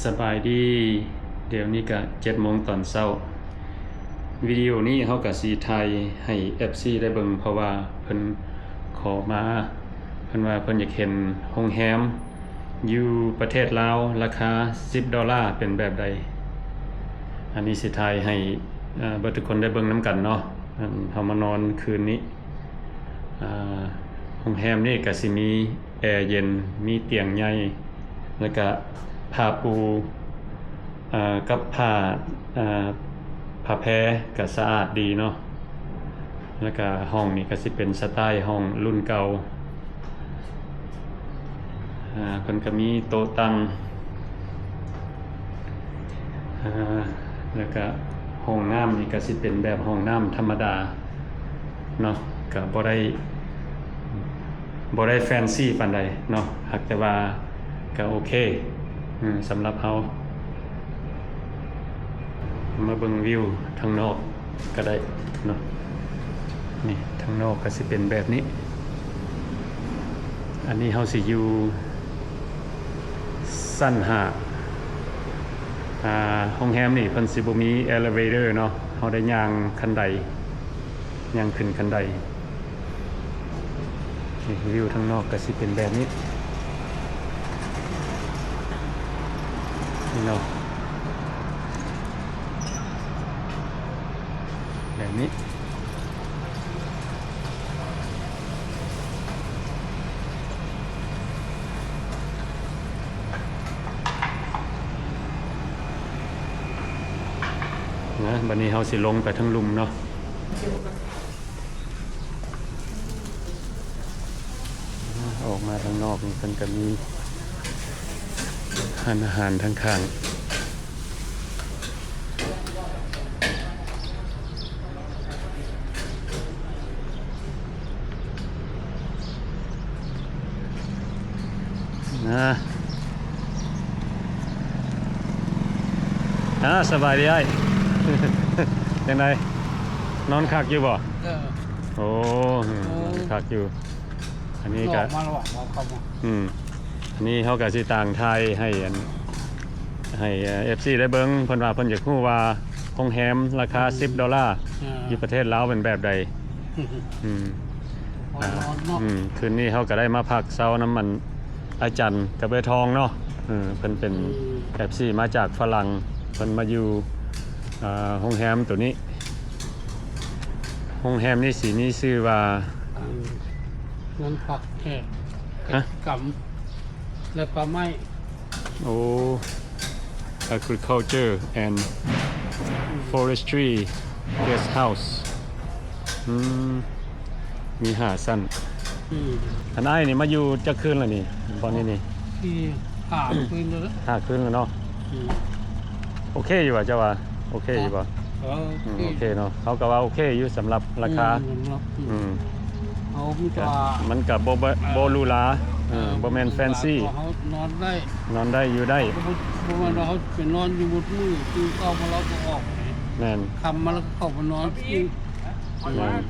ສະບາຍດີ, ດຽວນີ້ກະເຈັດໂມງຕອນເຊົ້າ. ວິດີໂອນີ້ເຮົາກະຊິຖ່າຍໃຫ້ເອັຟຊີໄດ້ເບິ່ງ ເພາະວ່າເພິ່ນຂໍມາ, ເພິ່ນວ່າເພິ່ນຢາກເຫັນໂຮງແຮມຢູ່ປະເທດລາວ ລາຄາສິບໂດລາເປັນແບບໃດ. ອັນນີ້ຊິຖ່າຍໃຫ້ ເອີ ເບິດທຸກຄົນໄດ້ເບິ່ງນຳກັນເນາະ. ອັນເຮົາມານອນຄືນນີ້ ອາ ໂຮງແຮມນີ້ກະຊິມີແອເຢັນ, ມີຕຽງໃຫຍ່ ແລ້ວກະຜ້າປູ ອາ ກັບຜ້າ ອາ ຜ້າແພກະສະອາດດີເນາະ. ແລ້ວກະຫ້ອງນີ້ກະຊິເປັນສະໄຕລ໌ຫ້ອງລຸ້ນເກົ່າ. ອາ ເພິ່ນກະມີໂຕະຕັ່ງ ອາ ແລ້ວກະຫ້ອງນ້ຳນີ້ກະຊິເປັນແບບຫ້ອງນ້ຳທຳມະດາເນາະ, ກະບໍ່ໄດ້ ບໍ່ໄດ້ແຟນຊີປານໃດເນາະ, ຫາກແຕ່ວ່າກະໂອເຄ ອາ ສຳລັບເຮົາ. ມາເບິ່ງວິວທາງນອກກະໄດ້ເນາະ. ນີ້ທາງນອກກະຊິເປັນແບບນີ້. ອັນນີ້ເຮົາຊິຢູ່ຊັ້ນຫ້າ. ອາ ໂຮງແຮມນີ້ເພິ່ນຊິບໍ່ມີເອເລເວເຕີເນາະ, ເຮົາໄດ້ຍ່າງຄັນໄດ ຍ່າງຂຶ້ນຄັນໄດ. ນີ້ ວິວທາງນອກກະຊິເປັນແບບນີ້ ນີ້ເນາະ ແບບນີ້. ນະ ບັດນີ້ເຮົາຊິລົງໄປທາງລຸ່ມເນາະ. ອອກມາທາງນອກນີ້ເພິ່ນກະມີຮ້ານອາຫານທາງຂ້າງ. ນະ ອາ ສະບາຍດີອ້າຍ. ຈັ່ງໃດ ນອນຄັກຢູ່ບໍ່? ເອີ ໂອ້ ໂອ້ ນອນຄັກຢູ່. ອັນນີ້ກະ ອອກມາລະຫວ່າງເຮົາເຂົ້າມາ ອືມ ອັນນີ້ເຮົາກະຊິຕ່າງຖ່າຍໃຫ້ອັນ ໃຫ້ເອັຟຊີໄດ້ເບິ່ງ, ເພິ່ນວ່າເພິ່ນຢາກຮູ້ວ່າໂຮງແຮມລາຄາ ອືມ ສິບໂດລາ ອ່າ ຢູ່ປະເທດລາວເປັນແບບໃດ. ອືມ ອາ ອືມ ຄືນນີ້ເຮົາກະໄດ້ມາພັກເຊົານຳອັນ ອາຈານກັບເອື້ອຍທອງເນາະ. ເອີ ເພິ່ນເປັນ ອືມ ເອັຟຊີມາຈາກຝຣັ່ງ, ເພິ່ນມາຢູ່ ເອີ ໂຮງແຮມໂຕນີ້. ໂຮງແຮມນີ້ຊິມີຊື່ວ່າ ອັນ ເຮືອນພັກແຂກ ຮະ? ກຳ ແລະ ປ່າໄມ້. ໂອ້ Agriculture and Forestry Guest House. ອືມ ມີຫ້າຊັ້ນ. ອືມ ອັນອ້າຍນີ້ມາຢູ່ຈັກຄືນລະນີ້ ບ່ອນນີ້ນີ້? ສີ່ ຫ້າຄືນແລ້ວ ຫ້າຄືນແລ້ວເນາະ. ອືມ ໂອເຄຢູ່ບໍ່ ເຈົ້າວ່າໂອເຄຢູ່ບໍ່? ເອີ ໂອເຄ ອືມ ໂອເຄເນາະ, ເຮົາກະວ່າໂອເຄຢູ່ສຳລັບລາຄາ. ອືມ ອືມ ເຮົາມີແຕ່ວ່າ ມັນກະບໍ່ ບໍ່ ເອີ ບໍ່ຫຼູຫຼາ ເອີ ເອີ ບໍ່ແມ່ນແຟນຊີ ເຮົານອນໄດ້ ນອນໄດ້ຢູ່ໄດ້. ບໍ່ ບໍ່ແມ່ນວ່າເຮົາໄປນອນຢູ່ໝົດມື້ ຕື່ນເຊົ້າມາແລ້ວກະອອກ. ແມ່ນ ຄ່ຳມາແລ້ວກະເຂົ້າມານອນ. ແມ່ນ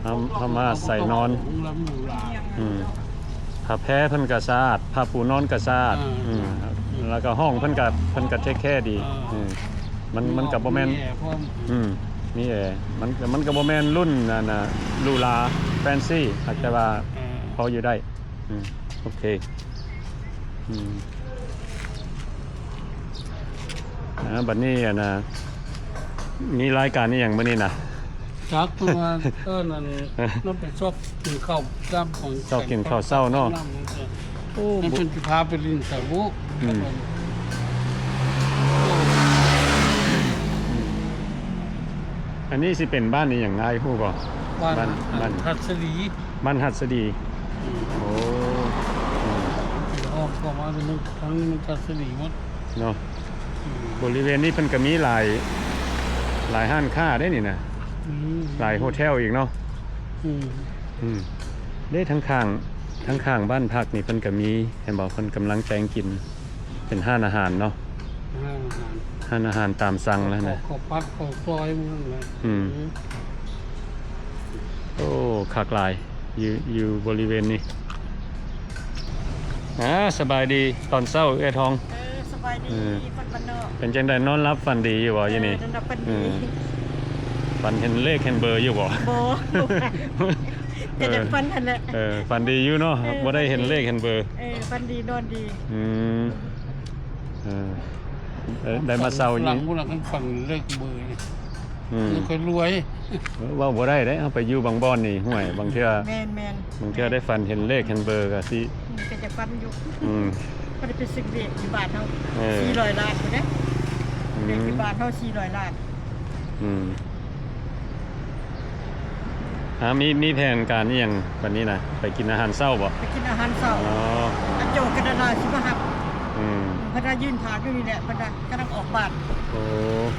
ເຮົາ ເຮົາມາອາໄສນອນ. ໂຮງແຮມຫຼູຫຼາ ອືມ ຜ້າແພເພິ່ນກະສະອາດ ຜ້າປູນອນກະສະອາດ. ອ່າ ອືມ ແລ້ວກະຫ້ອງເພິ່ນກະ ເພິ່ນກະເທກແຄດີ. ອ່າ ອືມ ມັນ ມັນກະບໍ່ແມ່ນ ມີແອພ້ອມ. ອືມ ມີແອ ມັນ ມັນກະບໍ່ແມ່ນລຸ້ນອັນນ່າ ຫຼູຫຼາແຟນຊີ ຫາກແຕ່ວ່າ ອ່າ ພໍຢູ່ໄດ້. ອືມ ໂອເຄ. ອືມ ອ່າ ບັດນີ້ອັນນ່າ ມີລາຍການອີ່ຫຍັງມື້ນີ້ນະ? ຈັກ ເພິ່ນວ່າ ເອີ້ນອັນນັ້ນ ໄປຊອກກິນເຂົ້າ ຊອກກິນເຂົ້າເຊົ້າເນາະ. ໂອ້ ເພິ່ນຊິພາໄປຫຼິ້ນໃສບຸ? ອືມ ອັນນີ້ຊິເປັນບ້ານອີ່ຫຍັງ ອ້າຍຮູ້ບໍ່? ບ້ານ ບ້ານ ບ້ານຫັດສະດີ. ບ້ານຫັດສະດີ. ອືມ ໂອ້ ອືມ ອ້ອມເຂົ້າມາທາງນີ້ ທາງນີ້ມັນຫັດສະດີໝົດເນາະ. ອືມ ບໍລິເວນນີ້ເພິ່ນກະມີຫຼາຍ ຫຼາຍຮ້ານຄ້າເດ້ນີ້ນະ. ອືມ ຫຼາຍໂຮເທວອີກເນາະ. ອືມ ອືມ ເດ້ ທາງຂ້າງ ທາງຂ້າງບ້ານພັກນີ້ເພິ່ນກະມີ ເຫັນບໍ່? ເພິ່ນກຳລັງແຕ່ງກິນ ເປັນຮ້ານອາຫານເນາະ. ຮ້ານອາຫານ ຮ້ານອາຫານຕາມສັ່ງແລ້ວນະ ເຂົ້າ ເຂົ້າປັດ ເຂົ້າຊອຍ ໝົດນັ້ນແຫຼະ. ອືມ ອືມ ໂອ້ ຄັກຫຼາຍ ຢູ່ ຢູ່ບໍລິເວນນີ້. ອ່າ ສະບາຍດີຕອນເຊົ້າເອື້ອຍທອງ. ເອີ ສະ ສະບາຍດີ ເອີ ຄົນບ້ານນອກ. ເປັນຈັ່ງໃດ ນອນຫຼັບຝັນດີຢູ່ບໍ່ ເອີ ຢູ່ນີ້? ນອນຫຼັບຝັນດີ. ເອີ ຝັນເຫັນເລກເຫັນເບີຢູ່ບໍ່? ບໍ່ ບໍ່ຝັນ ເອີ ກໍຢາກຝັນຫັ້ນແຫຼະ. ເອີ ຝັນດີຢູ່ເນາະ. ເອີ ບໍ່ໄດ້ເຫັນເລກເຫັນເບີ. ເອີ ຝັນດີ ນອນດີ. ອືມ ເອີ ເອີ ໄດ້ມາເຊົ່າຢູ່ ຝຣັ່ງພຸ້ນລະ ຄັນຝັນເລກເບີນີ້ ອືມ ຂ້ອຍລວຍ. ເວົ້າບໍ່ໄດ້ເດ້ ເຮົາໄປຢູ່ບາງບ່ອນນີ້ ຫ້ວຍ ບາງເທື່ອ ແມ່ນໆ ບາງເທື່ອໄດ້ຝັນເຫັນເລກເຫັນເບີກໍຊິ ອືມ ກໍຈະຝັນຢູ່. ອືມ ບໍ່ໄດ້ໄປຊື້ເລກຢູ່ບ້ານເຮົາ ເອີ ສີ່ຮ້ອຍລ້ານພຸ້ນເດ້. ອືມ ເລກຢູ່ບ້ານເຮົາສີ່ຮ້ອຍລ້ານ. ອືມ ອ່າ ມີ ມີແຜນການອີ່ຫຍັງບັດນີ້ນະ? ໄປກິນອາຫານເຊົ້າບໍ່? ໄປກິນອາຫານເຊົ້າ. ອໍ ອາໂຈກະດາລາຊິມາຮັບ. ອືມ ເພິ່ນວ່າຢືນຖ້າຢູ່ນີ້ແຫຼະ ເພິ່ນວ່າກຳລັງອອກບ້ານ. ໂອ້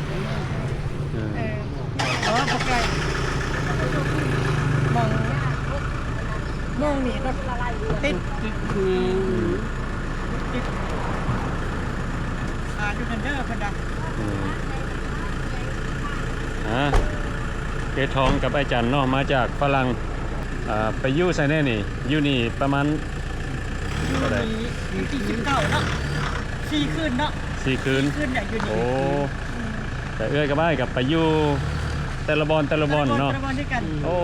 ເອີ ເອີ ອໍ ບໍ່ໄກ ໝ່ອງ ໂມງນີ້ລົດຕິດ. ອືມ ລົດຕິດ ຖ້າຢູ່ຫັ້ນເດີ ເພິ່ນວ່າ. ອືມ ຮະ ເອື້ອຍທອງກັບອ້າຍຈັນເນາະ ມາຈາກຝຣັ່ງ. ອ່າ ໄປຢູ່ໃສແດ່ນີ້? ຢູ່ນີ້ປະມານເທົ່າໃດ? ຢູ່ນີ້ວັນທີສິບເກົ້າເນາະ ສີ່ຄືນເນາະ. ສີ່ຄືນ ສີ່ຄືນແຫຼະຢູ່ນີ້. ໂອ້ ອືມ ແຕ່ເອື້ອຍກັບອ້າຍກໍໄປຢູ່ແຕ່ລະບ່ອນ ແຕ່ລະບ່ອນເນາະ ແຕ່ລະບ່ອນ ແຕ່ລະບ່ອນຄືກັນ. ໂອ້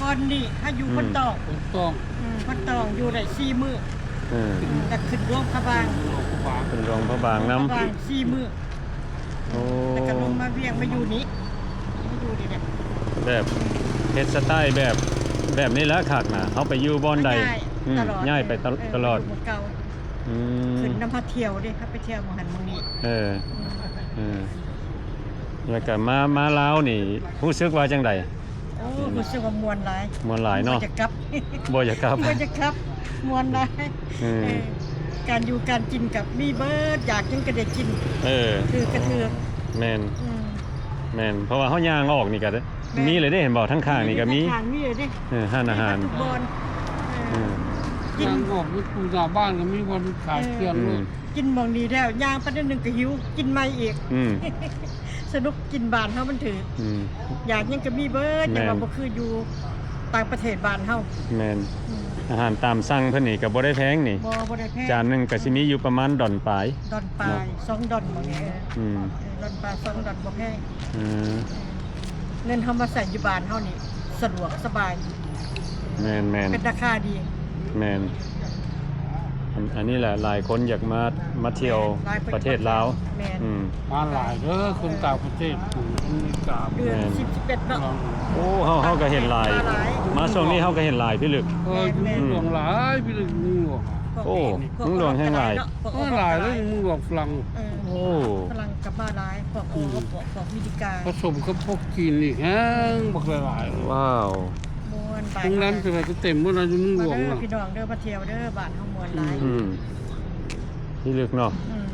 ບ່ອນນີ້ເຮົາຢູ່ ອືມ ພົນຕອງ ພົນຕອງ. ອືມ ພັກຕ້ອງຢູ່ໄດ້ສີ່ມື້. ເອີ ອືມ ແລ້ວຂຶ້ນຫຼວງພະບາງ ຂຶ້ນຫຼວງພະບາງ ຂຶ້ນຫຼວງພະບາງນຳ ພະບາງສີ່ມື້. ໂອ້ ແລ້ວກໍລົງມາວຽງ ມາຢູ່ນີ້ ມາຢູ່ນີ້ແຫຼະ. ແບບເຮັດສະໄຕແບບ ແບບນີ້ລະຄັກນະ ເຮົາໄປຢູ່ບ່ອນໃດ ມັນຍ້າຍ ອືມ ຕະຫຼອດ ຍ້າຍໄປຕະ ເອີ ຕະຫຼອດ ຢູ່ໝ່ອງເກົ່າ. ອືມ ຂຶ້ນນຳພາທ່ຽວເດ້ ເຮົາໄປທ່ຽວໝ່ອງຫັ້ນໝ່ອງນີ້. ເອີ ອືມ ເອີ ແລ້ວກໍມາ ມາລາວນີ້ ຮູ້ສຶກວ່າຈັ່ງໃດ? ໂອ້ ຮູ້ສຶກວ່າມ່ວນຫຼາຍ ມ່ວນຫຼາຍເນາະ. ບໍ່ຢາກກັບ ບໍ່ຢາກກັບ ບໍ່ຢາກກັບ ມ່ວນຫຼາຍ. ເອີ ເອີ ການຢູ່ການກິນກໍມີເບີດ ຢາກຫຍັງກໍໄດ້ກິນ. ເອີ ຖືກກໍຖືກ. ແມ່ນ ອືມ ແມ່ນ ເພາະວ່າເຮົາຍ່າງອອກນີ້ກໍ ແມ່ນ ມີເລີຍເດ້ ເຫັນບໍ່? ທາງຂ້າງນີ້ກໍມີ ທາງຂ້າງມີເລີຍເດ້. ເອີ ຮ້ານອາຫານ ມີເບິດທຸກບ່ອນ. ເອີ ເອີ ກິນ ຍ່າງອອກຢູ່ໜ້າບ້ານກໍມີບ່ອນຂາຍ ເອີ ເຄື່ອງ. ອືມ ໂລດ ກິນໝ່ອງນີ້ແລ້ວ ຍ່າງໄປໜ້ອຍໜຶ່ງກໍຫິວ ກິນໃໝ່ອີກ. ອືມ ສະໜຸກ ກິນບ້ານເຮົາມັນຖືກ. ອືມ ຢາກຫຍັງກໍມີເບີດ. ແມ່ນ ຈັ່ງວ່າບໍ່ຄືຢູ່ຕ່າງປະເທດບ້ານເຮົາ. ແມ່ນ ອືມ ອາຫານຕາມສັ່ງເພິ່ນນີ້ກໍບໍ່ໄດ້ແພງນີ້. ບໍ່ ບໍ່ໄດ້ແພງ. ຈານໜຶ່ງກໍຊິມີຢູ່ປະມານດອນປາຍ ດອນປາຍ ເນາະ ສອງດອນບໍ່ແພງ. ອືມ ເອີ ດອນປາຍ ສອງດອນບໍ່ແພງ. ເອີ ເງິນເຮົາມາໃຊ້ຢູ່ບ້ານເຮົານີ້ສະດວກສະບາຍ. ແມ່ນໆ ເປັນລາຄາດີ. ແມ່ນ ອັນ ອັນນີ້ແຫຼະ ຫຼາຍຄົນຢາກມາ ມາທ່ຽວ ແມ່ນ ປະເທດລາວ. ແມ່ນ ອືມ ມາຫຼາຍເດີ ຄົນຕ່າງປະເທດ ອາເມລິກາ. ເດືອນ ແມ່ນ ສິບ ສິບເອັດເນາະ. ໂອ້ ເຮົາ ເຮົາກໍເຫັນຫຼາຍ ມາຫຼາຍ ມາຊ່ວງນີ້ເຮົາກໍເຫັນຫຼາຍພິລຶກ. ເອີ ຢູ່ເມືອງຫຼວງຫຼາຍພິລຶກ ເມືອງຫຼວງ. ໂອ້ ເມືອງຫຼວງແຮ່ງຫຼາຍ ຫຼາຍເນາະ ພວກເຮົາຫຼາຍເລີຍ ເມືອງຫຼວງຝຣັ່ງ. ເອີ ໂອ້ ຝຣັ່ງກໍມາຫຼາຍ ພວກ ອືມ ພວກ ພວກອາເມລິກາ ປະສົມກັບພວກຈີນອີກ ແຮ່ງບັກຫຼາຍໆ. ວ້າວ ມ່ວນຫຼາຍ. ໂຮງແຮມເທົ່າໃດກໍເຕັມໝົດລະ ຢູ່ເມືອງຫຼວງນະ. ມາເດີພີ່ນ້ອງເດີ ມາທ່ຽວເດີ ບ້ານເຮົາມ່ວນຫຼາຍ. ອືມ ພິລຶກເນາະ. ອືມ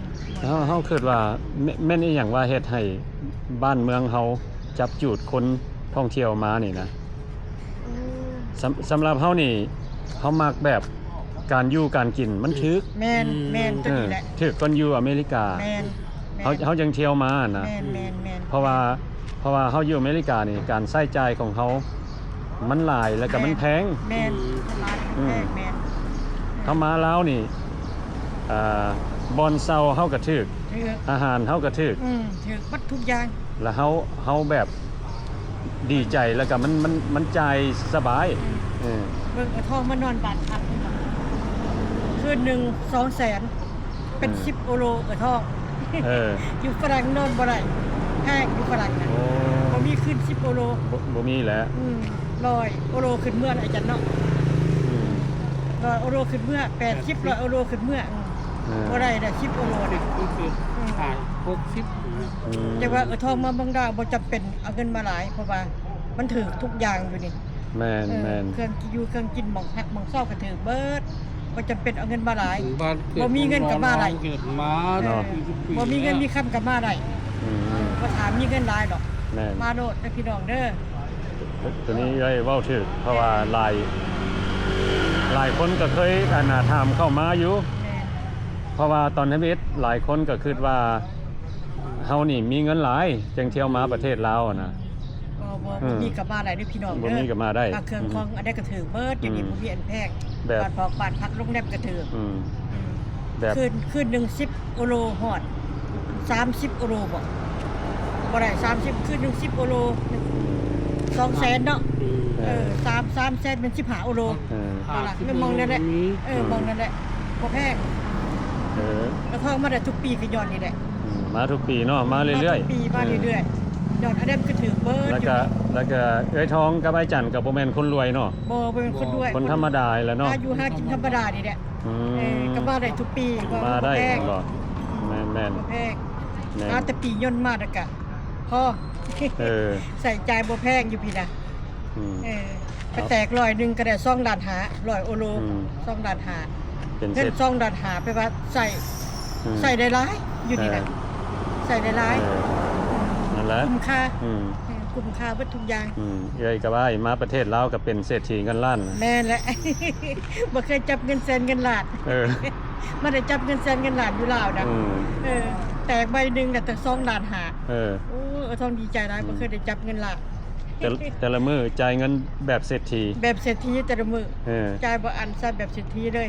ເຮົາ ເຮົາຄິດວ່າ ແມ່ນ ແມ່ນອີ່ຫຍັງວ່າເຮັດໃຫ້ບ້ານເມືອງເຮົາຈັບຈູດຄົນທ່ອງທ່ຽວມານີ້ນະ? ອືມ ສຳ ສຳລັບເຮົານີ້ ເຮົາມັກແບບການຢູ່ການກິນມັນຖືກ. ແມ່ນ ອືມ ແມ່ນ ໂຕນີ້ແຫຼະ ເອີ ຖືກກ່ອນຢູ່ອາເມລິກາ. ແມ່ນ ແມ່ນ ເຮົາ ເຮົາຈັ່ງທ່ຽວມານະ. ແມ່ນ ແມ່ນ ແມ່ນ ເພາະວ່າ ເພາະວ່າເຮົາຢູ່ອາເມລິການີ້ ການໃຊ້ຈ່າຍຂອງເຮົາມັນຫຼາຍ ແລ້ວກໍມັນແພງ. ແມ່ນ ອືມ ມັນຫຼາຍ ອືມ ແພງ. ແມ່ນ ເຮົາມາລາວນີ້ ອ່າ ບ່ອນເຊົ່າເຮົາກໍຖືກ ຖືກ ອາຫານເຮົາກໍຖືກ. ອືມ ຖືກໝົດທຸກຢ່າງ ແລ້ວເຮົາ ເຮົາແບບ ດີໃຈ ແລ້ວກໍມັນ ມັນ ມັນຈ່າຍສະບາຍ. ອືມ ເອີ ເບິ່ງເອື້ອຍທອງມານອນບ້ານພັກ ຄືນໜຶ່ງສອງແສນ ເປັນ ອືມ ສິບໂອໂລ ເອື້ອຍທອງ. ເອີ ຢູ່ຝຣັ່ງນອນບໍ່ໄດ້ ແພງຢູ່ຝຣັ່ງນະ. ໂອ້ ບໍ່ມີຄືນສິບໂອໂລ ບໍ່ ບໍ່ມີແຫຼະ. ອືມ ຮ້ອຍໂອໂລຂຶ້ນເມືອອາຈານເນາະ. ອືມ ຮ້ອຍໂອໂລຂຶ້ນເມືອ ແປດສິບ ແປດສິບ ຮ້ອຍໂອໂລຂຶ້ນເມືອ. ອືມ ເອີ ບໍ່ໄດ້ແຫຼະ ສິບໂອໂລນີ້ ອືມ ຂາຍຫົກສິບ. ອືມ ແຕ່ວ່າເອື້ອຍທອງມາເມືອງລາວບໍ່ຈຳເປັນເອົາເງິນມາຫຼາຍ ເພາະວ່າມັນຖືກທຸກຢ່າງຢູ່ນີ້. ແມ່ນ ເອີ ແມ່ນ ເຄື່ອງຢູ່ເຄື່ອງກິນ ໝ່ອງພັກໝ່ອງເຊົາກໍຖືກເບິດ ບໍ່ຈຳເປັນເອົາເງິນມາຫຼາຍ. ບໍ່ມີເງິນກໍມາໄດ້ ເກີດມາ ເອີ ເນາະ ບໍ່ມີເງິນມີຄຳກໍມາໄດ້. ອືມ ບໍ່ຖ້າມີເງິນຫຼາຍດອກ. ແມ່ນ ມາໂລດເດີພີ່ນ້ອງເດີ. ໂຕນີ້ເອື້ອຍເວົ້າຖືກ ເພາະວ່າຫຼາຍ ຫຼາຍຄົນກໍເຄີຍ ອັນນ່າ ຖາມເຂົ້າມາຢູ່. ແມ່ນ ເພາະວ່າຕອນທຳອິດຫຼາຍຄົນກໍຄິດວ່າ ເຮົານີ້ມີເງິນຫຼາຍ ຈຶ່ງທ່ຽວມາປະເທດລາວຫັ້ນນະ. ບໍ່ ບໍ່ ເອີ ບໍ່ມີກໍມາໄດ້ເດີພີ່ນ້ອງເດີ. ບໍ່ມີກໍມາໄດ້ ຄ່າເຄື່ອງ ອືມ ຂອງອັນໃດກໍຖືກເບິດ ອືມ ຢູ່ນີ້ບໍ່ມີອັນແພງ. ແບບ ບ້ານພັກໂຮງແຮມກໍຖືກ. ອືມ ອືມ ແບບ ຄືນ ຄືນໜຶ່ງສິບໂອໂລຮອດ. ສາມສິບໂອໂລບໍ? ບໍ່ໄດ້ ສາມສິບຄືໜຶ່ງສິບໂອໂລ ສອງແສນເນາະ. ເອີ ສາມ ສາມແສນເປັນສິບຫ້າໂອໂລ. ເອີ ແມ່ນໝ່ອງນັ້ນແຫຼະ. ເອີ ໝ່ອງນັ້ນແຫຼະ ບໍ່ແພງ. ເອີ ກະທອງມາໄດ້ທຸກປີ ກະຍ້ອນນີ້ແຫຼະ. ອືມ ມາທຸກປີເນາະ ມາເລື້ອຍໆ ມາທຸກປີ ມາເລື້ອຍໆ. ເອີ ຍ້ອນອັນນັ້ນຄືຖືກເບີດ. ແລ້ວກະ ແລ້ວກະເອື້ອຍທອງກັບອ້າຍຈັນກະບໍ່ແມ່ນຄົນລວຍເນາະ. ບໍ່ ບໍ່ແມ່ນຄົນລວຍ ຄົນທຳມະດາແຫຼະເນາະ ຫາຢູ່ຫາກິນທຳມະດານີ້ແຫຼະ. ອືມ ເອີ ກະມາໄດ້ທຸກປີ. ມາໄດ້ແມ່ນບໍ່? ແມ່ນໆ ບໍ່ແພງ. ແມ່ນ ມາແຕ່ປີຍົນມາແລ້ວກະພໍ ເອີ ໃຊ້ຈ່າຍບໍ່ແພງຢູ່ພີ້ນະ. ອືມ ເອີ ໄປແຕກຮ້ອຍໜຶ່ງກະໄດ້ສອງລ້ານຫ້າ ຮ້ອຍໂອໂລ. ອືມ ສອງລ້ານຫ້າ ເປັນເງິນສອງລ້ານຫ້າ ແປວ່າໃຊ້ ອືມ ໃຊ້ໄດ້ຫຼາຍຢູ່ນີ້ນະ. ເອີ ໃຊ້ໄດ້ຫຼາຍ. ເອີ ນັ້ນແຫຼະ ຄຸ້ມຄ່າ. ອືມ ເອີ ຄຸ້ມຄ່າເບິດທຸກຢ່າງ. ອືມ ເອື້ອຍກັບອ້າຍມາປະເທດລາວກະເປັນເສດຖີເງິນລ້ານ. ແມ່ນແຫຼະ ບໍ່ເຄີຍຈັບເງິນແສນເງິນລ້ານ. ເອີ ມາໄດ້ຈັບເງິນແສນເງິນລ້ານຢູ່ລາວນະ. ອືມ ເອີ ແຕກໃບໜຶ່ງນະຕັ້ງສອງລ້ານຫ້າ. ເອີ ໂອ້ ເອື້ອຍທອງດີໃຈຫຼາຍ. ອືມ ບໍ່ເຄີຍໄດ້ຈັບເງິນລ້ານ. ແຕ່ ແຕ່ລະມື້ຈ່າຍເງິນແບບເສດຖີ ແບບເສດຖີແຕ່ລະມື້. ເອີ ຈ່າຍບໍ່ອັນ ໃຊ້ແບບເສດຖີເລີຍ.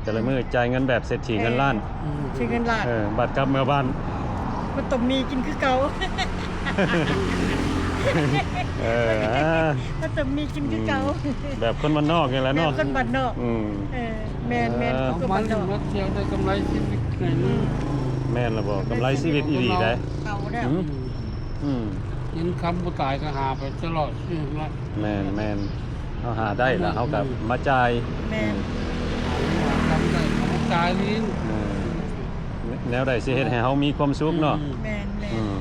ແຕ່ລະມື້ຈ່າຍເງິນແບບເສດຖີເງິນລ້ານ. ເອີ ເສດຖີເງິນລ້ານ. ເອີ ບາດກັບເມືອບ້ານ ມັນຕ້ອງມີກິນຄືເກົ່າ. ເອີ ມັນຕ້ອງມີກິນຄືເກົ່າ. ອືມ ແບບຄົນບ້ານນອກນີ້ແຫຼະເນາະ ແບບຄົນບ້ານນອກ. ອືມ ເອີ ແມ່ນໆ ເອີ ຄົນບ້ານນອກ ມາຫຼິ້ນມາທ່ຽວໄດ້ກຳໄລຊີວິດໜ້ອຍໜຶ່ງ. ອືມ ແມ່ນລະບໍ່? ກຳໄລຊີວິດອີ່ຫຼີໄດ໋. ເຂົາແລ້ວ ອືມ ອືມ ເງິນຄຳບໍ່ຕາຍກະຫາໄປຕະຫຼອດຊີວິດລະ. ແມ່ນໆ ເຮົາຫາໄດ້ລະ ອືມ ເຮົາກະມາຈ່າຍ. ແມ່ນ ອືມ ຫາຄຳໄດ້ກະມາຈ່າຍລີ້ນ. ເອີ ແນວໃດຊິເຮັດໃຫ້ເຮົາມີຄວາມສຸກເນາະ. ອືມ ແມ່ນໆ ອືມ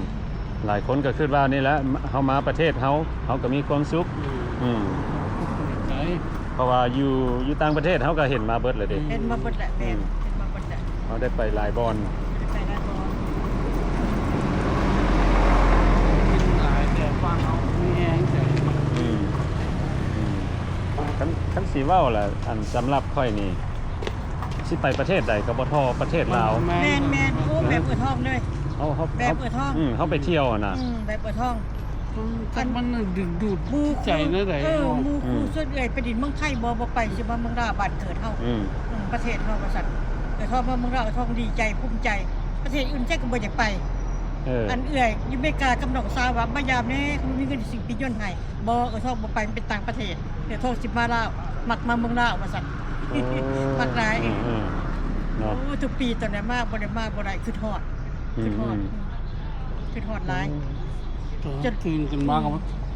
ຫຼາຍຄົນກະຄຶດວ່ານີ້ແຫຼະ ເຮົາມາປະເທດເຮົາ ເຮົາກະມີຄວາມສຸກ. ອືມ ອືມ ເພາະວ່າຢູ່ ຢູ່ຕ່າງປະເທດເຮົາກະເຫັນມາເບິດແລ້ວເດ. ເຫັນມາເບິດແຫຼະ. ແມ່ນ ອືມ ເຫັນມາເບິດແຫຼະ. ເຮົາໄດ້ໄປຫຼາຍບ່ອນ ໄດ້ໄປຫຼາຍບ່ອນ. ກິນຫຼາຍແຕ່ຟັງເອົາມີແຮງໃຈ. ອືມ ອືມ ຄັນ ຄັນຊິເວົ້າລະ ອັນ ສຳລັບຂ້ອຍນີ້ ຊິໄປປະເທດໃດກະບໍ່ທໍ່ປະເທດລາວ. ແມ່ນໆ ໂອ້ ແບບເອື້ອຍທອງເລີຍ. ເຮົາ ເຮົາ ແບບເອື້ອຍທອງ. ອືມ ເຮົາໄປທ່ຽວຫັ້ນນະ. ອືມ ແບບເອື້ອຍທອງ. ອືມ ຄັນມັນດຶງດູດໃຈແນວໃດ. ເອີ ໝູ່ຄູ່ ອືມ ສ່ວນເອື້ອຍໄປດິນເມືອງໄທບໍ່ ບໍ່ໄປ ຊິມາເມືອງລາວບ້ານເກີດເຮົາ. ອືມ ອືມ ປະເທດເຮົາວ່າຊັ້ນ. ເອື້ອຍທອງມາເມືອງລາວ ເອື້ອຍທອງດີໃຈ ພູມໃຈ. ປະເທດອື່ນໃສກະບໍ່ຢາກໄປ. ເອີ ອັນເອື້ອຍຢູ່ເມກາກັບນ້ອງສາວວ່າມາຢາມແດ່ ຄັນບໍ່ມີເງິນຊິຊື້ປີ້ຍົນໃຫ້. ບໍ່ ເອື້ອຍທອງບໍ່ໄປ ມັນເປັນຕ່າງປະເທດ. ເອື້ອຍທອງຊິມາລາວ ມັກມາເມືອງລາວວ່າຊັ້ນ. ໂອ້ ມັກຫຼາຍ. ອືມໆ ເນາະ. ໂອ້ ທຸກປີຕອນນັ້ນມາ ບໍ່ໄດ້ມາບໍ່ໄດ້ ຄຶດຮອດ. ອືມ ຄຶດຮອດ ອືມ ຄຶດຮອດຫຼາຍ. ອືມ ຕື່ນຂຶ້ນມາກະ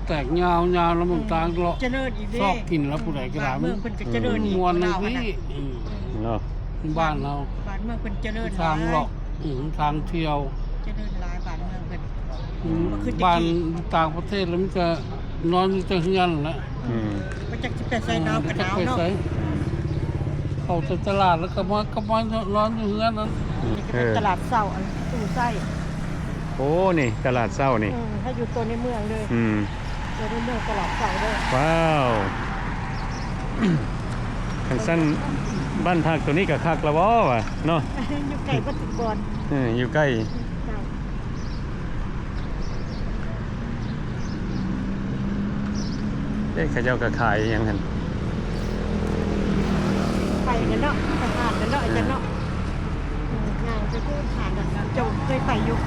ແຕກຍາວໆ ລະມັນ ອືມ ທາງເລາະ ຈະເລີນອີກເດ້ ຊອກກິນລະ ອືມ ຜູ້ໃດກະໄດ້. ບ້ານເມືອງເພິ່ນກະຈະເລີນ ອືມ ມ່ວນອີກ ອືມ ເນາະ. ບ້ານເຮົາ ບ້ານເມືອງເພິ່ນຈະເລີນ ທາງເລາະ ຫຼາຍ ອືມ ທາງທ່ຽວ ຈະເລີນຫຼາຍບ້ານເມືອງເພິ່ນ. ອືມ ບໍ່ຄືແຕ່ກີ້ ບ້ານຕ່າງປະເທດລະມັນກະນອນຢູ່ແຕ່ເຮືອນລະ. ອືມ ບໍ່ຈັກຊິໄປໃສ ໜາວກະໜາວເນາະ. ອືມ ເຂົ້າແຕ່ຕະຫຼາດລະກະມາ ກະມານອນຢູ່ເຮືອນນັ້ນ. ອືມ ນີ້ກະເປັນ ເອີ ຕະຫຼາດເຊົ້າ ອັນຕູ້ໄຊ. ໂອ້ ນີ້ຕະຫຼາດເຊົ້ານີ້. ອືມ ໃຫ້ຢູ່ໂຕໃນເມືອງເລີຍ. ອືມ ໂຕໃນເມືອງຕະຫຼາດເຊົ້າເດີ. ວ້າວ ຄັນຊັ້ນບ້ານພັກໂຕນີ້ກະຄັກລະບໍ່ວະເນາະ. ຢູ່ໃກ້ເບິດທຸກບ່ອນ. ເອີ ຢູ່ໃກ້ ເຈົ້າ. ເອີ ເຂົາເຈົ້າກະຂາຍຫຍັງຫັ້ນ? ໄປກັນເນາະ ໄປຫາກັນເນາະ ອາຈານເນາະ. ເອີ ຍ່າງໄປເບິ່ງຫາກັນ ເຈົ້າເຄີຍໄປຢູ່?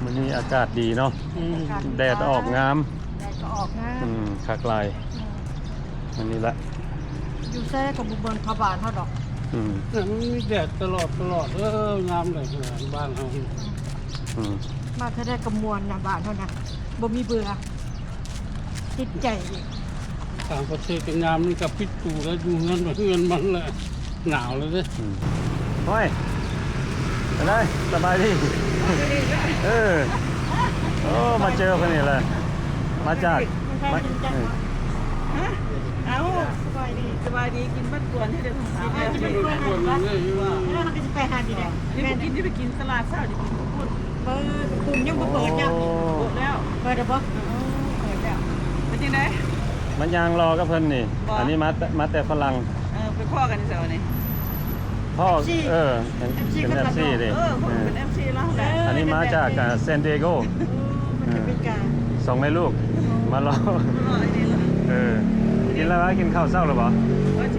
ມື້ນີ້ອາກາດດີເນາະ. ອືມ ອາກາດດີ ແດດອອກງາມ. ແດດກະອອກງາມ. ອືມ ຄັກຫຼາຍ. ອືມ ອັນນີ້ລະ ຢູ່ໃສກະບໍ່ເໝືອນບ້ານເຮົາດອກ. ອືມ ມັນມີແດດຕະຫຼອດຕະຫຼອດ. ເອີ ງາມເລີຍບ້ານເຮົາ. ອືມ ມາເທື່ອໃດກະມ່ວນນະ ບ້ານເຮົານະ ບໍ່ມີເບື່ອ ຕິດໃຈອີກ. ຕ່າງປະເທດກະຍາມນີ້ກະປິດຕູແລ້ວ ຢູ່ເຮືອນ ເຮືອນມັນແຫຼະ. ໜາວແລ້ວເດ້. ອືມ ໂອ້ຍ ເປັນໃດ ສະບາຍດີ? ເອີ ໂອ້ ມາເຈີເພິ່ນນີ້ແຫຼະ ມາຈາກ ມາ ເອີ ຮະ? ເອົ້າ ສະບາຍດີ ສະບາຍດີ ກິນມັນກວນໃຫ້ໄດ້ ກິນມັນກວນ ເອີ ເຮົາກະຊິໄປຫານີ້ແຫຼະ. ນີ້ໄປກິນ ນີ້ໄປກິນຕະຫຼາດເຊົ້າ ນີ້ໄປກິນເຂົ້າປຸ້ນ. ເປີດ ປຸ້ນຍັງບໍ່ເປີດ. ໂອ້ ຍັງ ເປີດແລ້ວ ເປີດແລ້ວບໍ? ເອີ ເປີດແລ້ວ. ເປັນຈັ່ງໃດ? ມາຍ່າງລໍກັບເພິ່ນນີ້. ບໍ່ ອັນນີ້ມາແຕ່ ມາແຕ່ຝຣັ່ງ. ເອີ ໄປພໍ້ກັນໃສວະນີ້? ພໍ້ ເອັຟຊີ ເອີ ເປັນ ເອັຟຊີ ເປັນ ເອັຟຊີ ເພິ່ນເດ້. ເອີ ເພິ່ນເປັນ ເອີ ເອັຟຊີລາວແຫຼະ. ອັນນີ້ມາຈາກ ເອີ ອາ San Diego. ໂອ້ ມາຈາກອາເມລິກາ ສອງແມ່ລູກ ອໍ ມາລໍ ມາລໍອີ່ຫຼີ. ເອີ ກິນແລ້ວຫວາ? ກິນເຂົ້າເຊົ້າແລ້ວບໍ່? ວ່າຊິ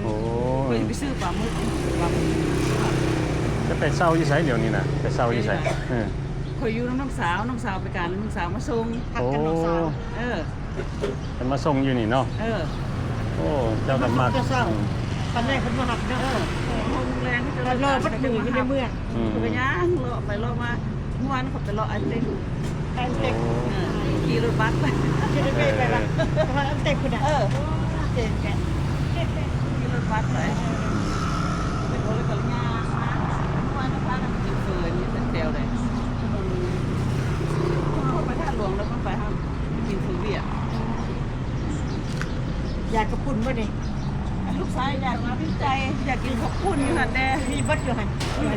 ໂອ້ ຂ້ອຍຊິໄປຊື້ປາໝຶກ ປາໝຶກ ຈະໄປເຊົ່າຢູ່ໃສດຽວນີ້ນະ? ໄປເຊົ່າຢູ່ໃສ? ເອີ ຂ້ອຍຢູ່ນຳນ້ອງສາວ ນ້ອງສາວໄປການ ນ້ອງສາວມາສົ່ງ ພັກກັບນ້ອງສາວ ເອີ ເພິ່ນມາສົ່ງຢູ່ນີ້ເນາະ? ເອີ ໂອ້ ເຈົ້າກໍມັກ ເຈົ້າເຊົ່າ ອືມ ຕອນແລກເພິ່ນມາຮັບເນາະ ເອີ ຫົກໂມງແລງເຂົາເຈົ້າ ລໍເພິ່ນຢູ່ໃນເມືອງ ອືມ ເພິ່ນກໍຍ່າງເລາະໄປເລາະມາ ເມື່ອວານເຂົາໄປເລາະອັນເຕັກ ອັນເຕັກ ໂອ້ ເອີ ຂີ່ລົດບັສໄປ ຂີ່ລົດເມໄປ ເອີ ປະມານອັນເຕັກພຸ້ນນະ ເອີ ເຕັກແກະ ຂີ່ລົດບັສໄປ ເປັນໂອເລກະລະຍາມາ ເມື່ອວານພາກັນກິນເຝີຢູ່ແຖວໃດ ໄປທາດຫຼວງແລ້ວມັນໄປຫາກິນເຝີວຽດ ຢາກເຂົ້າປຸ້ນບໍ່ນີ້? ລູກຊາຍຢາກກິນປີ້ງໄກ່ ຢາກກິນເຂົ້າປຸ້ນຢູ່ຫັ້ນແດ່ ມີເບິດຢູ່ຫັ້ນ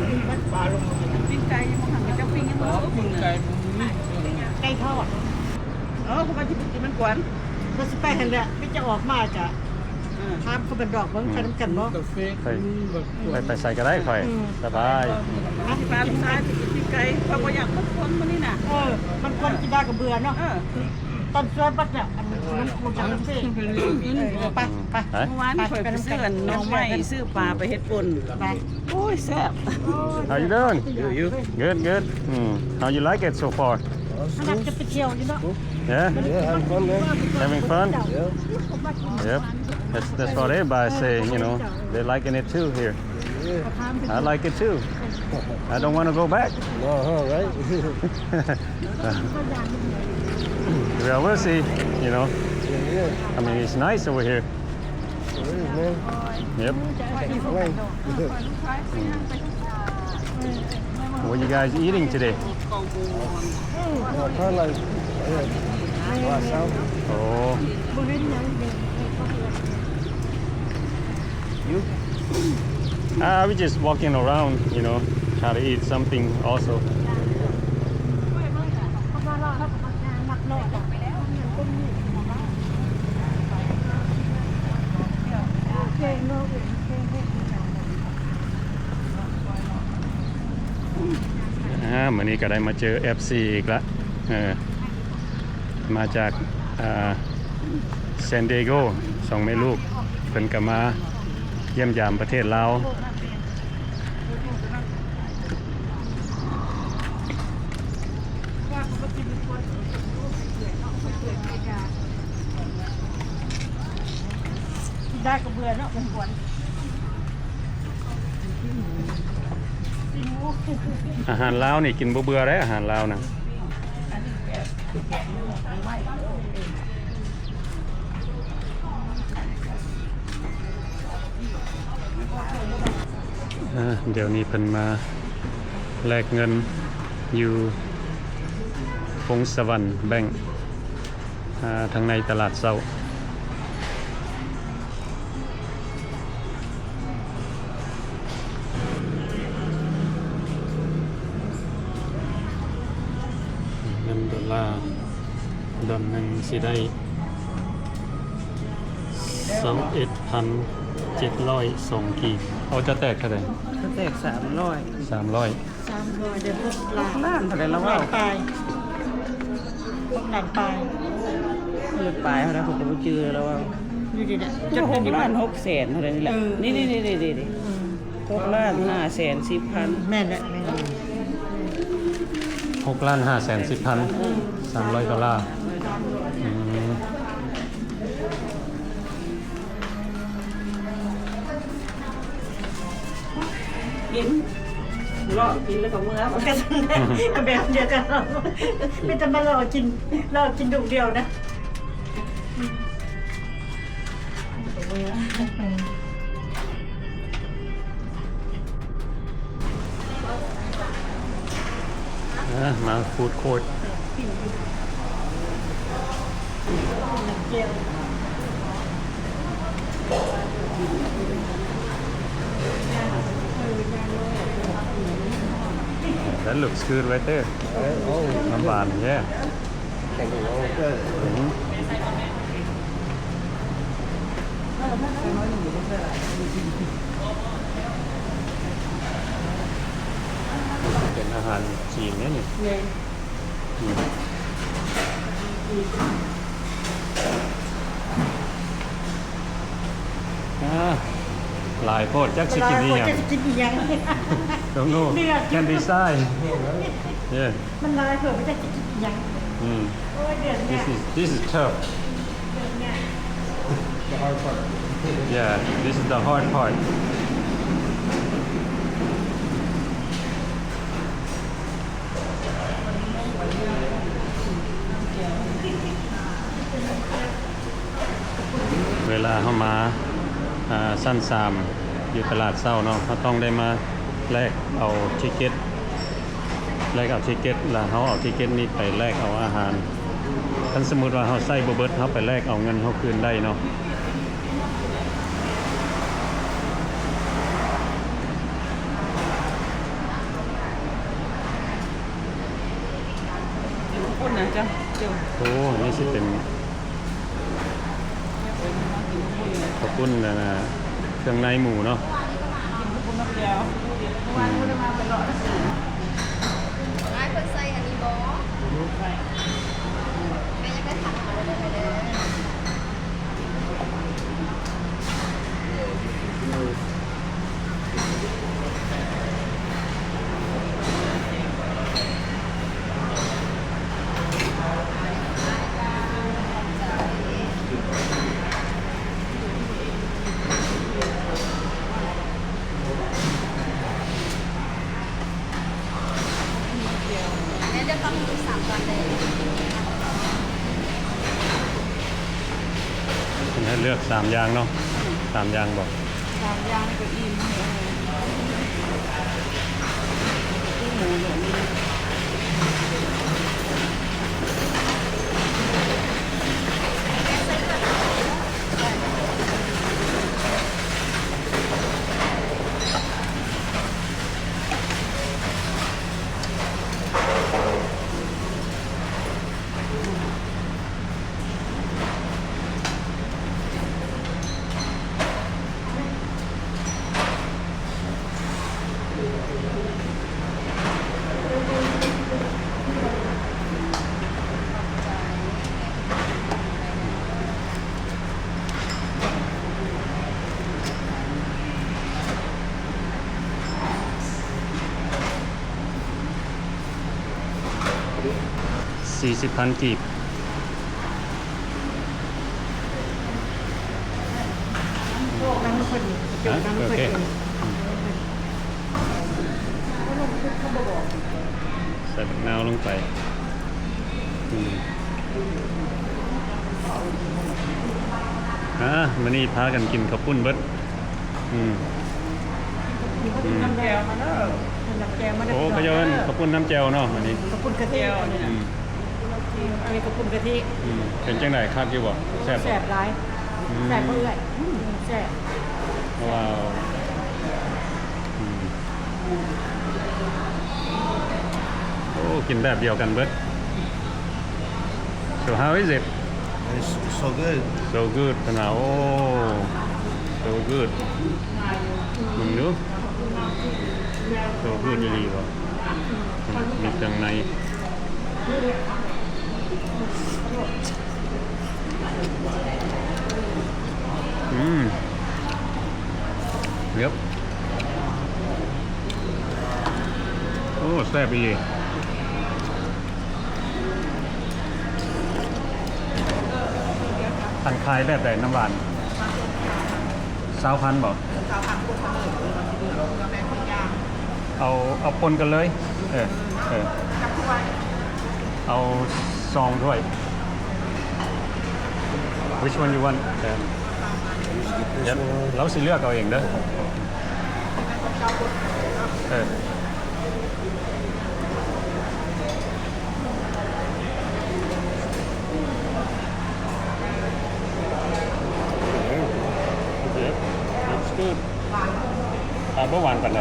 ມີເບິດ ປີ້ງໄກ່ຢູ່ຫັ້ນ ເຈົ້າປີ້ງຍັງບໍ່ສຸກ ປີ້ງໄກ່ບໍ່ມີ ໄກ່ທອດ ເອີ ເພາະວ່າຊິໄປກິນມັນກວນ ກໍຊິໄປຫັ້ນແຫຼະ ມີແຕ່ອອກມາກະ ເອີ ຖາມຄົນບ້ານນອກເບິ່ງ ໄປນຳກັນບໍ່? ໄປ ໄປໃສກໍໄດ້ຂ້ອຍ ອືມ ສະບາຍ ຊິພາລູກຊາຍໄປກິນປີ້ງໄກ່ ຂ້ອຍບໍ່ຢາກຄົນໆມື້ນີ້ນະ ເອີ ມັນຄົນກິນໄດ້ກໍເບື່ອເນາະ ເອີ ຕອນຊ່ວຍບັດແລ້ວ ອັນນີ້ມັນຄູນຈັກເຊ ໄປ ໄປ ເມື່ອວານຂ້ອຍໄປຊື້ອັນໜໍ່ໄມ້ ຊື້ປາໄປເຮັດປົ່ນ ໂອ້ຍ ແຊບ How you doing? Good, good. Mm. How you like it so far? ອັນນັ້ນຈະໄປທ່ຽວຢູ່ເນາະ Yeah? Yeah, having fun, man. Having fun? Yeah. Yep. That's, that's what everybody say, you know. They're liking it too here. Yeah. I like it too. I don't wanna go back. No, huh, right? Well, we'll see, you know. Yeah, yeah. I mean, it's nice over here. It is, man. Yep. Can't complain. What you guys eating today? Uh, probably like, yeah, wash out. Oh. You? Uh, we just walking around, you know, try to eat something also. ອ່າ ມື້ນີ້ກໍໄດ້ມາເຈີເອັຟຊີອີກລະ ເອີ ມາຈາກ ອ່າ San Diego ສອງແມ່ລູກ ເພິ່ນກໍມາຢ້ຽມຢາມປະເທດລາວ. ໄດ້ກໍເບື່ອເນາະ ມັນກວນ ອາຫານລາວນີ້ກິນບໍ່ເບື່ອເດ້ ອາຫານລາວນະ. ອ່າ ດຽວນີ້ເພິ່ນມາແລກເງິນຢູ່ພົງສະຫວັນແບັງ ອ່າ ທາງໃນຕະຫຼາດເຊົ້າ. ເງິນໂດລາດອນໜຶ່ງຊິໄດ້ຊາວເອັດພັນເຈັດຮ້ອຍສອງກີບ. ເອົາຈະແຕກເທົ່າໃດ? ຈະແຕກສາມຮ້ອຍ. ສາມຮ້ອຍ. ສາມຮ້ອຍ ໄດ້ຫົກລ້ານ ລ້ານເທົ່າໃດລະເວົ້າ? ປາຍ ຫົກລ້ານປາຍ. ປາຍເທົ່າໃດ ຂ້ອຍກໍບໍ່ຈື່ແລ້ວວ່າ ຢູ່ດີແຫຼະ ຈົດເງິນຢູ່ ຫົກລ້ານຫົກແສນເທົ່າໃດນີ້ແຫຼະ. ເອີ ນີ້ໆໆໆ ອືມ ຫົກລ້ານຫ້າແສນສິບພັນ ແມ່ນແຫຼະ ແມ່ນ ຫົກລ້ານຫ້າແສນສິບພັນ ສາມຮ້ອຍໂດລາ. ອືມ ກິນ ເລາະກິນແລ້ວກໍເມືອ ມັນກໍ ກໍແບບດຽວກັນເນາະ ມີແຕ່ມາເລາະກິນ ເລາະກິນດຸດຽວນະ. ອ່າ ມາຟູດຄອດ That looks good right there. ນ້ຳຫວານ yeah. ອືມ ເປັນອາຫານຈີນເດ້ນີ້. ແມ່ນ ອືມ ອ່າ ຫຼາຍໂພດ ຈັກຊິກິນອີ່ຫຍັງ ຈັກຊິກິນອີ່ຫຍັງ. Don't know. Can decide. Yeah. ມັນຫຼາຍໂພດ ບໍ່ຈັກຊິກິນອີ່ຫຍັງ. ອືມ ໂອ້ຍ ເດືອດ. This is, this is tough. The hard part. Yeah, this is the hard part. ເວລາເຮົາມາ ອ່າ ຊັ້ນສາມ ຢູ່ຕະຫຼາດເຊົ້າເນາະ ເຮົາຕ້ອງໄດ້ມາແລກເອົາທິກເກັດ ແລກເອົາທິກເກັດ ແລ້ວເຮົາເອົາທິກເກັດນີ້ໄປແລກເອົາອາຫານ. ຄັນສົມມຸດວ່າເຮົາໃຊ້ບໍ່ເບິດ ເຮົາໄປແລກເອົາເງິນເຮົາຄືນໄດ້ເນາະ. ໂອ້ ນີ້ຊິເປັນ ເຂົ້າປຸ້ນ ອັນນ່າ ເຄື່ອງໃນໝູເນາະ. ອືມ ອ້າຍ ເພິ່ນໃສ່ອັນນີ້ບໍ່? ແມ່ຢາກໄດ້ຜັກຫວານເດີ ເດີ. ແມ່ນ ເລືອກປັ້ງໝູສາມຕອນເລີຍ. ເພິ່ນໃຫ້ເລືອກສາມຢ່າງເນາະ. ອືມ ສາມຢ່າງບໍ? ສາມຢ່າງນີ້ກໍອີ່ມ. ສີ່ສິບພັນກີບ. ໂອເຄ ໃສ່ບັກນາວລົງໄປ. ອືມ ອ່າ ມື້ນີ້ພາກັນກິນເຂົ້າປຸ້ນເບິດ. ອືມ ອືມ ນ້ຳແຈ່ວມາເດີ ນ້ຳແຈ່ວມາເດີ. ໂອ້ ເຂົາເຈົ້າເອີ້ນເຂົ້າປຸ້ນນ້ຳແຈ່ວເນາະ ອັນນີ້ ເຂົ້າປຸ້ນກະທິ. ອືມ ອັນນີ້ເຂົ້າປຸ້ນກະທິ. ອືມ ເປັນຈັ່ງໃດ ຄັກຢູ່ບໍ່? ແຊບບໍ່? ແຊບຫຼາຍ. ອືມ ແຊບບໍ່ເອື້ອຍ? ອືມ ແຊບ. ວ້າວ ອືມ. ໂອ້ ກິນແບບດຽວກັນເບິດ. So how is it? It's so good. So good ເພິ່ນວ່າ. ໂອ້ so good. ເບິ່ງດູ so good ອີ່ຫຼີບໍ່? ມີເຄື່ອງໃນ. ອືມ ເອີບ ໂອ້ ແຊບອີ່ຫຼີ. ອັນຂາຍແບບໃດ ນ້ຳຫວານ? ຊາວພັນບໍ? ຊາວພັນ ໂຄດສະເໜີ ເອີ ມັນຊິເຫຼືອ ເພື່ອແມ່ນທຸກຢ່າງ. ເອົາ ເອົາປົນກັນເລີຍ. ເອີ ເອີ ຈັກຖ້ວຍ? ເອົາສອງຖ້ວຍ. Which one you want? ເອີ ດຽວເຮົາຊິເລືອກເອົາເອງເດີ. ເອີ. ເອີ that's good. ອ່າ ບໍ່ຫວານປານໃດ.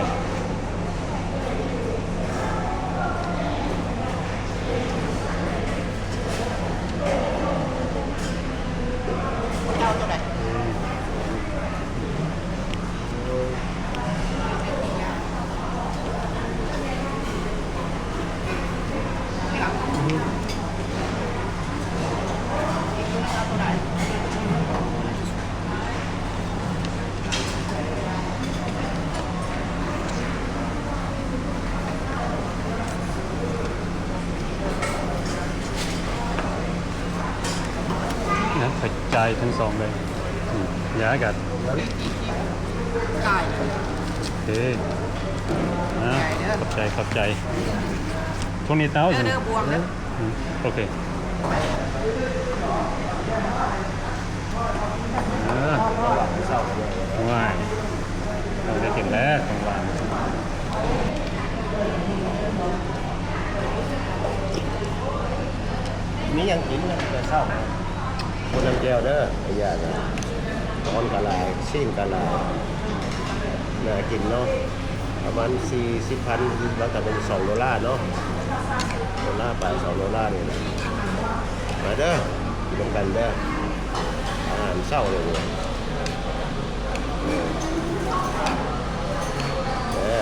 ເຈົ້າໂຕໃດ? ນະ ຂ້ອຍຈ່າຍທັງສອງເລີຍ. ອືມ ຢາກັນ ຈ່າຍ. ໂອເຄ ອ່າ ຂອບໃຈ ຂອບໃຈ. ໂທນີ້ເຕົ້າ ເດີ ເດີ ບວກເດີ. ອືມ ໂອເຄ. ເອີ ວ້າຍ ຕ້ອງໄດ້ກິນແລ້ວຂອງຫວານ. ມີຫຍັງກິນແຕ່ເຊົ້າ? ຄົນນຳແຈ່ວເດີ ໄອ້ຢ້ານະ ຕອນກະຫຼາຍ ຊີ້ນກະຫຼາຍ ໜ້າກິນເນາະ. ປະມານສີ່ສິບພັນ ແລ້ວກະເປັນສອງໂດລາເນາະ ໂດລາປາຍ ສອງໂດລານີ້ແຫຼະ. ມາເດີ ກິນນຳກັນເດີ ອາຫານເຊົ້າເລີຍ. ເອີ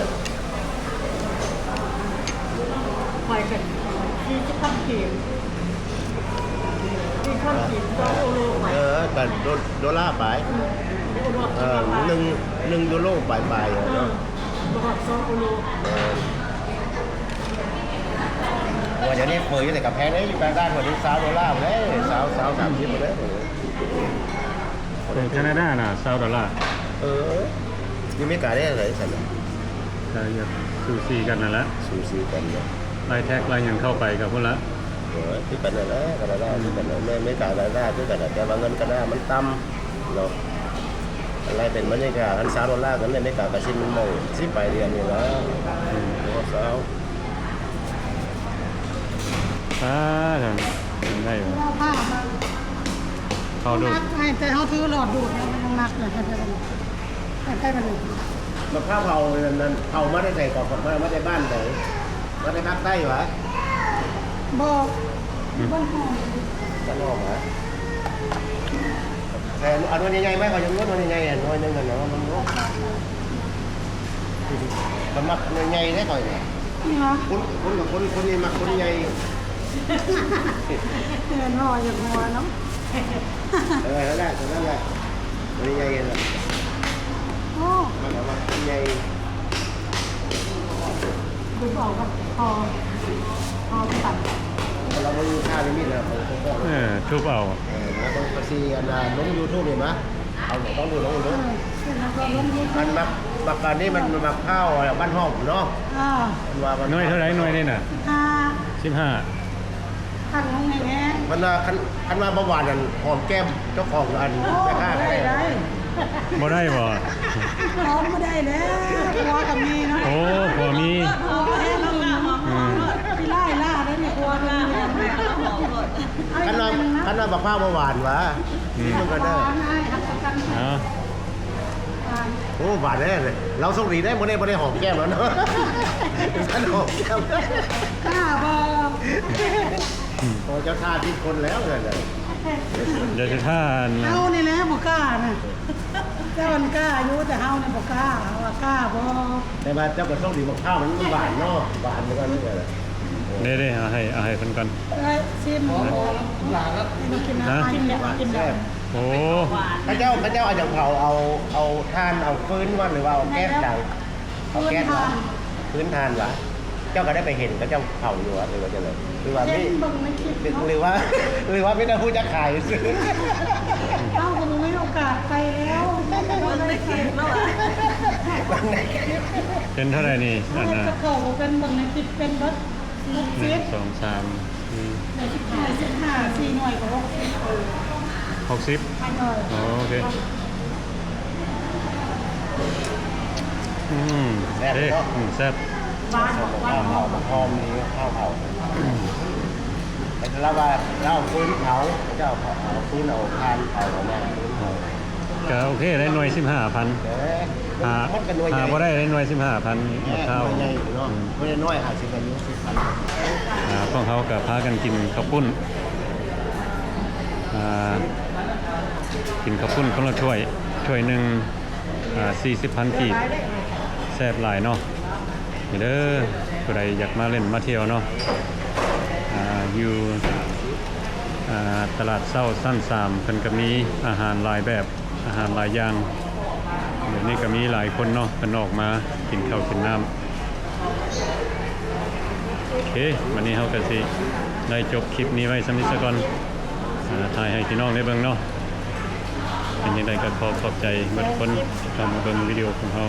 ຂ້ອຍກໍສີ່ສິບພັນກີບ ສີ່ພັນກີບ ສອງໂອໂລໄປ. ເອີ ກໍໂດ ໂດລາໄປ. ອືມ ໂອໂລ ເອີ ໜຶ່ງ ໜຶ່ງໂອໂລປາຍໆ ເນາະ. ເອີ ບໍ່ຮອດສອງໂອໂລ. ເອີ ໂອ້ຍ ດຽວນີ້ເປີຢູ່ໃນກຳແພງເດ້ ຢູ່ກາງດ້ານ ຫົວໜຶ່ງຊາວໂດລາເດ້ ຊາວ ຊາວ ສາມສິບເດ້. ເປັນແຄນາດານະ ຊາວໂດລາ. ເອີ ຢູ່ເມກາໄດ້ເທົ່າໃດຊັ້ນນະ? ກໍຢູ່ສູສີກັນນັ້ນແຫຼະ ສູສີກັນເນາະ ໄລ່ແທັກໄລ່ຫຍັງເຂົ້າໄປກໍພຸ້ນລະ. ເອີ ຄືກັນນັ້ນແຫຼະ ການາດາ ອືມ ຄືກັນນັ້ນແຫຼະ ເມກາ ການາດາຄືກັນນະ ແຕ່ວ່າເງິນການາດາມັນຕ່ຳເນາະ. ໄລ່ເປັນເມກາ ຄັນຊາວໂດລາ ເງິນເມກາກໍຊິມັນໝ່ອງ ຊິໄປດຽວນີ້ລະ. ອືມ ໂອ້ ຊາວ ອ່າ ໄດ້ ເອົາຜ້າມາ ເຂົາດູດ ໜັກ ໃຫ້ແຕ່ເຮົາຖືຫຼອດດູດ ມັນໜັກນະ ໃຫ້ໄປບັດນີ້ ໃຫ້ໄປບັດນີ້. ມະພ້າວເຜົານັ້ນ ເຜົາມາແຕ່ໃສກໍ? ມາ ມາແຕ່ບ້ານໃດ? ມາແຕ່ພາກໃຕ້ຫວາ? ບໍ່ ອືມ ບ້ານຫອມ ບ້ານຫອມຫວາ? ແຕ່ເອົາໜ່ວຍໃຫຍ່ໆ ໄວ້ ຂ້ອຍຢາກໜ່ວຍໃຫຍ່ໆ ໜ່ວຍໜຶ່ງຫັ້ນນະ ມັນ ມັນມັກໜ່ວຍໃຫຍ່ເດ້ຂ້ອຍນີ້. ຄົນ ຄົນກັບຄົນ ຄົນນີ້ມັກຄົນໃຫຍ່. ເອີ ເນາະ ຢາກຫົວເນາະ. ເອີ ນັ້ນແຫຼະ ຕົວນັ້ນແຫຼະ ໜ່ວຍໃຫຍ່ຫັ້ນນະ. ໂອ້ ມັກ ມັກຄົນໃຫຍ່. ດູເອົາກັບພໍ ພໍກັນ ລະບໍ່ມີຄ່າລິມິດນະ. ເອີ ທຸບເອົາ ເອີ ລະເບິ່ງພາສີ ອັນນ່າ ລົງຢູທູບນີ້ມາ. ເອົາ ຕ້ອງດູ ຕ້ອງດູ. ເອີ ອັນໝາກ ໝາກການນີ້ມັນໝາກພ້າວບ້ານຮອກເນາະ. ອ່າ ເພິ່ນວ່າມັນ ໜ່ວຍເທົ່າໃດ ໜ່ວຍນີ້ນະ? ສິບຫ້າ ສິບຫ້າ. ຄັນຂອງແຮງໆ ເພິ່ນວ່າ ຄັນ ຄັນວ່າບໍ່ຫວານນັ້ນ ຫອມແກ້ມເຈົ້າຂອງ ອັນ ໂອ້ ແມ່ຄ້າກໍໄດ້. ບໍ່ໄດ້ ບໍ່ໄດ້ບໍ? ຫອມບໍ່ໄດ້ແລ້ວ ຜົວກໍມີເນາະ. ໂອ້ ຜົວມີ ຜົວແຮງຂຶ້ນ. ອືມ ຂີ້ຮ້າຍລ້າໄດ້ນີ້ ຜົວກໍມີ. ຄັນວ່າ ຄັນວ່າບັກພ້າວບໍ່ຫວານຫວາ? ອືມ ຊິເບິ່ງກັນເດີ. ຫວານ ອ້າຍຮັບປະກັນ. ເອົາ ໂອ້ ບາດແລ້ວ ລາວໂຊກດີເດ້ ມື້ນີ້ບໍ່ໄດ້ຫອມແກ້ມລາວເນາະ. ບໍ່ທັນຫອມແກ້ມ ກ້າບໍ່? ໂອ້ ເຈົ້າທ່າຜິດຄົນແລ້ວນັ້ນນະ. ດຽວຊິທ່າອັນ ເຮົານີ້ແຫຼະບໍ່ກ້ານະ. ເຈົ້າອັນກ້າຢູ່ ແຕ່ເຮົານີ້ບໍ່ກ້າ. ເຮົາວ່າກ້າບໍ່? ແຕ່ວ່າເຈົ້າກໍໂຊກດີ ບັກພ້າວມັນຫວານເນາະ ຫວານເໝືອນກັນ. ເດ້ໆ ເອົາໃຫ້ ເອົາໃຫ້ເພິ່ນກ່ອນ. ເອີ ຊິມ ຫຼານລະ ກິນນະ ກິນນະ ກິນນະ. ແຊບ. ໂອ້ ເຂົາເຈົ້າ ເຂົາເຈົ້າເອົາຫຍັງເຜົາ ເອົາ ເອົາຖ່ານ ເອົາຟືນບໍ່ ຫຼືວ່າເອົາແກັສດັງ? ເອົາແກັສບໍ່? ຟືນຖ່ານຫວາ? ເຈົ້າກໍໄດ້ໄປເຫັນເຂົາເຈົ້າເຜົາຢູ່ຫວາ ຫຼືວ່າຈັ່ງໃດ? ຫຼືວ່າມີ ເຫັນເບິ່ງໃນຄລິບເນາະ ຫຼືວ່າ ຫຼືວ່າມີແຕ່ຮູ້ຈັກຂາຍຊື່? ເຮົາກໍບໍ່ມີໂອກາດໄປແລ້ວ ເບິ່ງໃນຄລິບເນາະ ເຫັນເທົ່າໃດນີ້? ອັນນ່າ ເຂົາກໍເປັນເບິ່ງໃນຄລິບເປັນເບິດ ສີ່ສິບ ໜຶ່ງ ສອງ ສາມ ສີ່ ໄດ້ສິບຫ້າ ສີ່ໜ່ວຍກໍຫົກສິບ ເອີ ຫົກສິບ ເອີ ໂອເຄ ອືມ ແຊບເນາະ ເດ້ ອືມ ແຊບ ຫວານ ຫວານ ຫອມ ຫອມດີ ເຂົ້າເຂົ້າ ແຕ່ລາວວ່າລາວເອົາຟືນເຜົາ ເຂົາເຈົ້າເອົາຟືນ ເອົາຖ່ານເຜົາ ເອົາມາຟືນເຜົາ ກໍໂອເຄໄດ້ໜ່ວຍສິບຫ້າພັນ ເອີ ຫາ ມັນກໍໜ່ວຍໃຫຍ່ ຫາບໍ່ໄດ້ໄດ້ໜ່ວຍສິບຫ້າພັນ ແມ່ນ ບັກພ້າວ ໜ່ວຍໃຫຍ່ເນາະ ອືມ ບໍ່ໄດ້ໜ່ວຍ ຫາຊິໄດ້ຢູ່ສິບພັນ ອ່າ ພວກເຮົາກໍພາກັນກິນເຂົ້າປຸ້ນ ອ່າ ກິນເຂົ້າປຸ້ນຄົນລະຖ້ວຍ ຖ້ວຍໜຶ່ງ ອ່າ ສີ່ສິບພັນກີບ ແຊບຫຼາຍເນາະ ນີ້ເດີ ຜູ້ໃດຢາກມາຫຼິ້ນມາທ່ຽວເນາະ ອ່າ ຢູ່ ອ່າ ຕະຫຼາດເຊົ້າຊັ້ນສາມ ເພິ່ນກໍມີອາຫານຫຼາຍແບບ ອາຫານຫຼາຍຢ່າງ ດຽວນີ້ກໍມີຫຼາຍຄົນເນາະ ເພິ່ນອອກມາກິນເຂົ້າກິນນ້ຳ. ໂອເຄ ບັດນີ້ເຮົາກໍຊິໄດ້ຈົບຄລິບນີ້ໄວ້ສ່ຳນີ້ສາກ່ອນ ອ່າ ຖ່າຍໃຫ້ພີ່ນ້ອງໄດ້ເບິ່ງເນາະ. ເປັນຈັ່ງໃດກໍຂໍຂອບໃຈເບິດທຸກຄົນທີ່ເຂົ້າມາເບິ່ງວິດີໂອຂອງເຮົາ.